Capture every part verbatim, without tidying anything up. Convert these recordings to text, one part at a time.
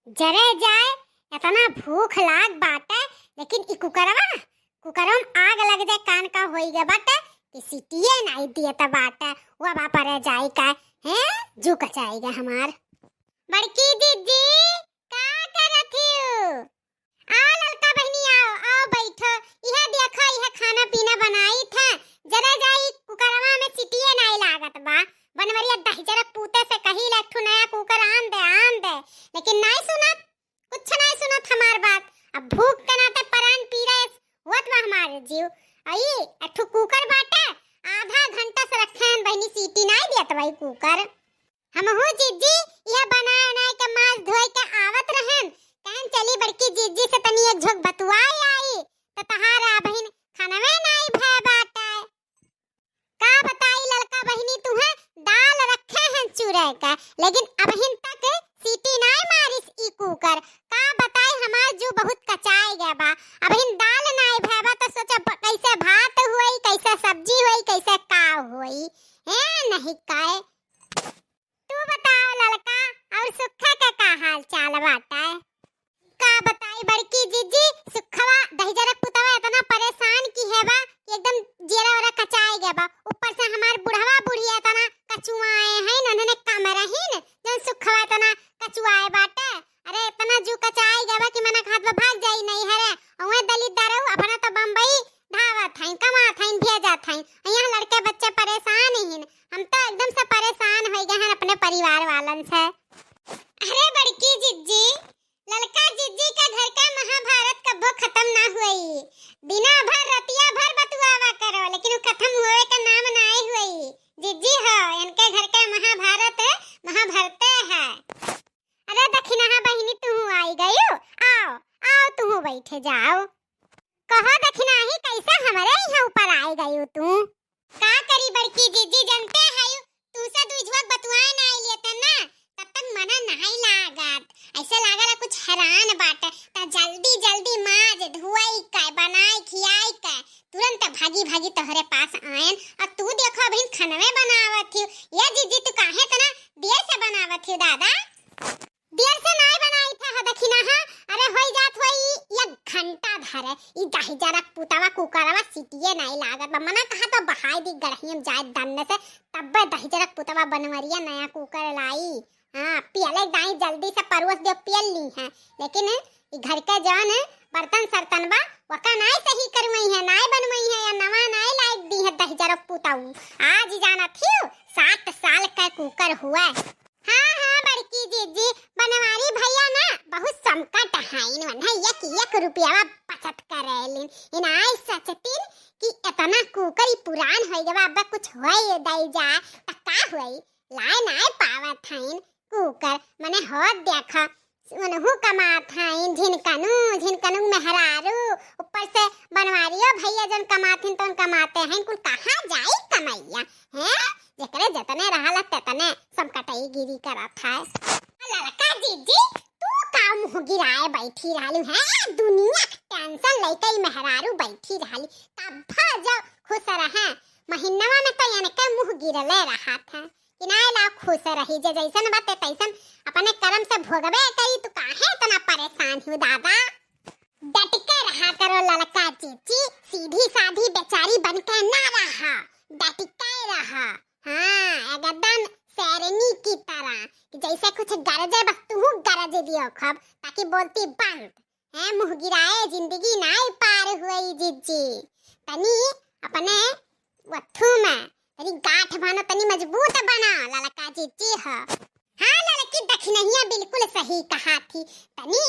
जरे जाए, एतना भूख लाग बाटे, लेकिन ई कुकरवा, कुकरवा में आग लग जाए, कान का होई गए बाटे कि सीटिये नाई दियत बाटे। वो बापा रे जाई का, हैं, जू कचाई गए हमार। बड़की जिज्जी, का करत हियो? आओ ललका बहिनी, आओ, आओ बैठो। इहे देखो, इहे खाना पीना बनाई थे। जरे जाई कुकरवा में सीटिये नाई लागत बा। बनवरिया दहिजरक पूते से कही ले, "एक ठो नया कुकर आन दे, आन दे।" लेकिन नाई सुनत, कुछ नाई सुनत हमार बात। अब भूख के नाते परान पीरा होत बा हमार जीव। अई, एक ठो कुकर बाटे, आधा घंटा से रखे हैं बहिनी, सीटी नाई दियत बा ई कुकर। हमहू जिज्जी इहे बनाए उनाए के माज धोए के आवत रहन, कहन चली बड़की जिज्जी से तनी एक झोंक बतुआए आई, त तहार अबहिन खनवे नाई भय बाटे। का बताई ललका बहिनी तुहे, दाल रखे हैं चूरे के, लेकिन अबहिन तक सीटी नाई मारिस ई कुकर। का बताई हमार जू बहुत कचाए गया बा, अबहिन दाल नाई भय बा, त सोचा ब-, कैसे भात होई, कैसे सब्जी होई, कैसे का होई, हैं नहीं काए। तू बताओ ललका, और सुखे के का हाल चाल बाटे? का बताई बड़की जिज्जी, सुखवा दहिजरक पुतवा एतना परेशान किहे बा कि एकदम जियरा ओरा कचाए गया बा। ऊपर से हमार बुढ़वा बुढ़िया एतना कचुआए हैं, उन्होंने कम रहीन, जौन सुखवा एतना कचुआए बाटे। अरे एतना जू कचाए गया बा कि मना कहत बा भाग जाई नैहरे। अउए दलित दारू अपना तो बम्बई धावत हईं, कमात हईं, भेजत हईं। यहाँ लड़के बच्चे परेशान हीन। हम तो एकदम से परेशान होइ गए हैं अपने परिवार वालन से। अरे बड़की जिज्जी, ललका जिज्जी के घर के महाभारत कब्बो खत्म ना हुई। दिना भर रतिया भर बतुआवा करो, लेकिन वो खत्म हुए के नाम नाई हुई। जिज्जी हो, इनके घर के महाभारत महाभारते है। अरे दखिनहा बहिनी, तुहू आई गयू, आओ, आओ तुहू बैठे जाओ। कहो दखिनही, कैसे हमरे यहाँ ऊपर आई गयू तू? का करी बड़की जिज्जी, जनते हयू, तू से दुई झुआक बतुआए ना आइलिए त ना, तब तक मना नहीं लागत। ऐसे लागला कुछ हैरान बाटे, त जल्दी जल्दी माज धुआई के, बनाई खियाई के, तुरंत भागी भागी तोहरे पास आयन। और तू देखो अभी खनवे बनावत हियो। ये जिज्जी तू काहे इतना देर से बनावत हियो दादा? देर से नाई बनाई था, ह दखिनहा, अरे होई जात होई एक घंटा धरे। ई दहिजरक पुतवा कुकरवा सीटिये नाई लागत बा। मना कहा तो बहाई दी गड़हियम जाए दन्न से, तब्बे दहिजरक पुतवा बनवरिया नया कुकर लाई। हाँ, पियले दाई जल्दी से परोस दियो, पियल ली है। लेकिन ई घर के जौन बर्तन सर्तन बा, वका नाई सही करवई है, नाई बनवई है, या नवा नाई लाइक दी है दहिजरक पुतऊ। आज जानत हियो, सात साल का कुकर हुआ। हाँ, हाँ, बड़की जिज्जी, बनवारी भैया ना बहुत संकट हईन, वन्हे एक एक रुपया बचत करेलिन। इनाय सोचतिन कि एतना कुकर ई पुरान होइ गवा, अब कुछ होए दई जा, त का होई? लाए नाय पावत हईन कुकर, मने होत देखा, उनहु कमात हईन, झिनकनु, झिनकनु मेहरारू, ऊपर से बनवारियो भैया जन कमात हईन, तौन कमाते हईन, कुल कहाँ जाई कमैया? हैं? जेकरे जतने रहल है, तेतने समकटई गिरी करत है। ललका जिज्जी, तू का मुँह गिराए बैठी रहलू है? दुनिया के tension लइके ई मेहरारू बैठी रहली, तब जब खुश रहे, महीनवा में तो इनके मुँह गिरले रहत है कि ना ला खुश रही, जे जैसन बाटे तैसन अपने कर्म से भोगबे करी, तू काहे इतना परेशान हो दादा? डट के रहा करो ललका जिज्जी, सीधी साधी बेचारी बन के ना रहा, डट के रहा। हाँ, एकदम शेरनी की तरह, कि जैसे कुछ गरजे बस तू गरज दियो खूब, ताकि बोलती बंद। हैं, मुँह गिराए जिंदगी नाई पार हुई जिज्जी। तनी अपने वथू में तनी गांठ बानो, तनी मजबूत बना, ललका जिज्जी हो। हाँ, ललकी दखिनहिया बिल्कुल सही कहा थी। तनी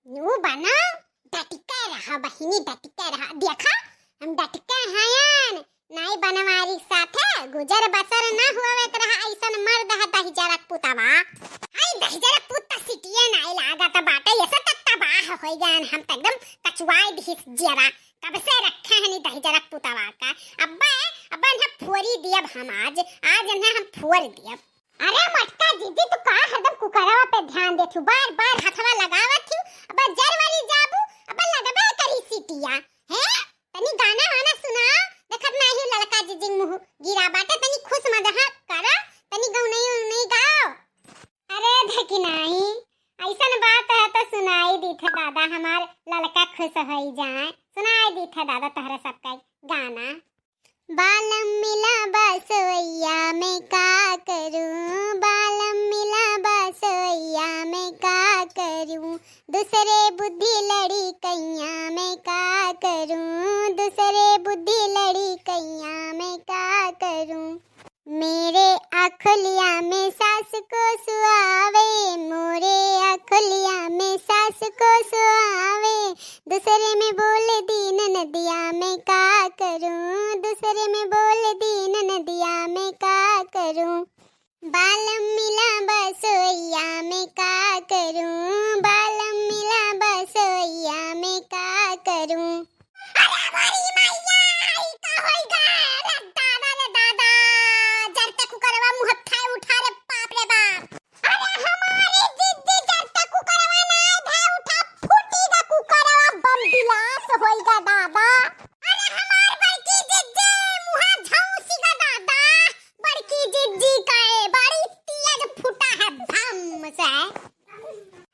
नू बना, डटिके रहा बहिनी, डटिके रहा। देखा, हम डटिके हयन, नाई बनवारी साथे गुजर बसर ना हुआवे के रहा, ऐसन मर्द है दहिजरक पुतवा। आई दहिजरक पुत त सिटिये नाई लागत बाटे, ऐसे त तबाह होइ गयन हम, त एकदम कचुआई दिहिस जरा। कब से रखे हनी दहिजरक पुतवा का? अब्बे, अब्बे इन्हें फोरी दियब हम आज, आज इन्हें हम फोर दियब। अरे मोटका जिज्जी, तू का हरदम कुकरवा पे ध्यान देत हू? बार बार हथवा लगावत हू, अब जरवरी जाबू, अब लगबे करी सिटिया। हैं? तनी गाना वाना सुनाओ, देखत नाही हू ललका जिज्जी मुँह गिरा बाटे, तनी खुश मजहा करा, तनी गौनई उनई गाओ। अरे धकिनाई, ऐसन बात है दादा हमार ललका खुश होई जाए। सुनाई दीत है दादा तोहरे सबका गाना। बालम मिला बसोइया में का करूं, बालम मिला बसोइया में का करूं, दूसरे बुद्धि लड़ी कैया में का करूं, दूसरे बुद्धि लड़ी कैया में का करूं। मेरे अखुलिया में सास को सुआवे, मोरे अखुलिया में सास को सुआवे, दूसरे में बोल दी ननदिया में का करूं, दूसरे में बोल दी ननदिया में का करूं। बालम मिला बसोइया में का करूं, बालम मिला बसोइया में का करूं। अरे मोरी मैया, ई का होई गा? अरे दादा रे दादा, जरते कुकरवा मुँह थाए उठा रे बाप रे बाप। अरे हमारी जिज्जी जरते कुकरवा ना धाए उठा, फूटी गा कुकरवा, बम बिलास होई गा दादा। अरे हमार बड़की जिज्जी मुँह झौसी गा दादा, बड़की जिज्जी का ए बड़ी तेज फूटा है भम से।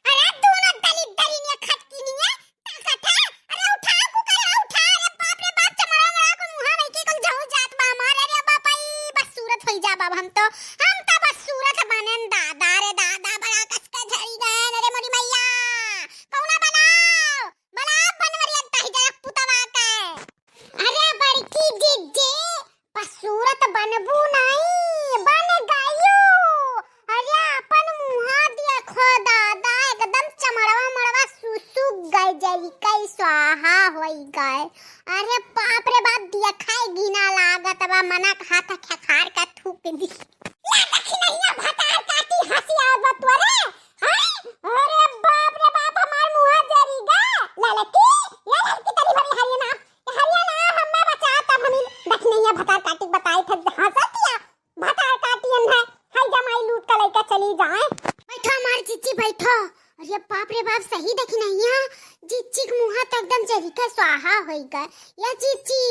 अरे दोनों दलित दरिनिया खटकिनिया ताकत है। अरे उठा कुकर, उठा। अरे बाप रे बाप, चमड़ा मड़ा को मुँहा में के कुल झौस जात बा हमार। अरे बाप रे, बस सूरत होई जा बाब हम तो, हम तो बस सूरत बनेन दादा रे दादा, बड़ा कस के झरी गए। अरे मोरी मैया, कौना बनाओ, बनाओ बनवरिया तही जरा पुतवा के। अरे बड़की जिज्जी, बस सूरत बनबू नाई, बन गयू। अरे अपन मुँहा देखो दादा, एकदम चमड़वा मड़वा सुसुक गए, जरी कई स्वाहा होई गए। अरे बाप रे बाप, दिया खाए घिना लागत बा, मना के हाथ खेखार का थूक दी। ला दखिनहिया भतार काटी हँसी आवत बा तोरे। हाँ? अरे बाप रे बाप, हमार मुँहा जरी गा। ललकी, ये ललकी तनी भरी हरिया ना। हरिया ना, हम्मा बचा तब हमी दखिनहिया भतार काटी बताई थे हँसतिया। भतार काटियन है, हाय जमाई लूट के लइका चली जाए। बैठो हमार जिज्जी बैठो। अरे बाप रे बाप, सही दखिनहिया, जिज्जी के मुँहा तो एकदम जरी के स्वाहा होई गए। या जिज्जी,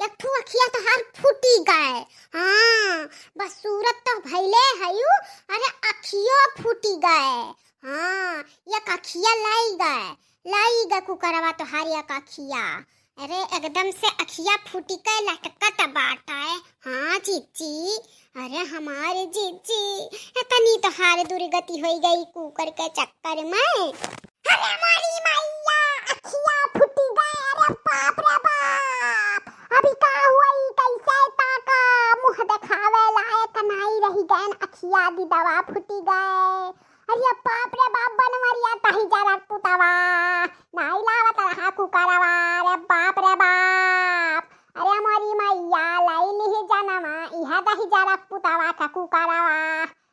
एक ठू अखिया तोहार फूटी गए। हाँ, बस सूरत तो भइले हयू, अरे अखियो फूटी गए। हाँ, एक अखिया लाई गए, लाई गए कुकरवा तोहार एक अखिया। अरे एकदम से अखिया फूटी के लटकत बाटे। हाँ जिज्जी, अरे हमारे जिज्जी, इतनी तोहार दुर्गति होई गई कुकर के चक्कर में। अरे मोरी मैया, अखिया फूटी गए, अरे बाप रे बाप, अभी का हुई, कैसे ताका मुँह देखावे लायक नाई रही गए, अखिया दी दवा फूटी गए। अरे बाप रे बाप, बनवरिया तही जरक पुतवा, नाई लावत रहा कुकरवा, अरे बाप रे बाप। अरे मोरी मैया, लाई लिही जनमा, इहा दही जरक पुतवा का कुकरवा।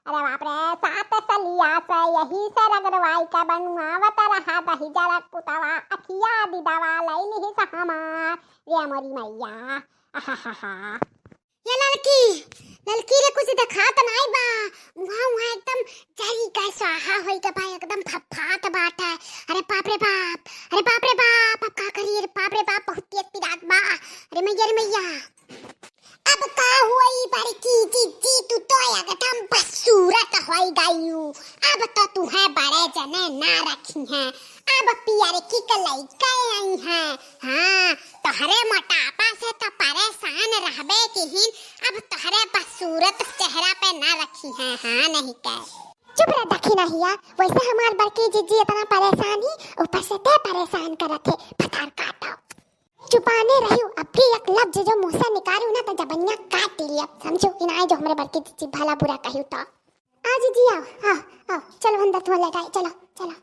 अरे बाप रे, सात सलिया से यही से रगड़वाई के बनवावत रहा दही जरक पुतवा, अखिया दी दवा लाई लिही से हमार, रे मोरी मैया, आहाहाहा। ये ललकी, ललकी रे, कुछ देखात नाई बा। उहाँ, उहाँ एकदम जरी के स्वाहा होई के बा, एकदम फफात बाटे। अरे बाप रे बाप, अरे बाप रे बाप, अब का करी? अरे बाप रे बाप, बहुत तेज पिरात बा। अरे मैया रे मैया। अब का हुई बड़की जिज्जी, तू तो एकदम बदसूरत होई गयू। अब तो तुहे बड़े जने ना रखी हैं। अब पियरकी के लइके आई हैं। हाँ, तोहरे मोटापा से तो परेशान रहबे किहिन, अब तोहरे बदसूरत चेहरा पे ना रखी हैं, हाँ नहीं के। चुप रह दखिनहिया, वैसे हमार बड़की जिज्जी इतना परेशान ही, ऊपर से ते परेशान करत है, भतार काटो। चुपाने रहियो, अब भी एक लफ्ज जो मुँह से निकालू ना तो जबनिया काट लिया, समझो कि ना जो हमरे बड़की जिज्जी भला बुरा कहियो तो। आ जिज्जी आओ, आओ, आओ, चलो अंदर तुम्हें लेटाई, चलो, चलो।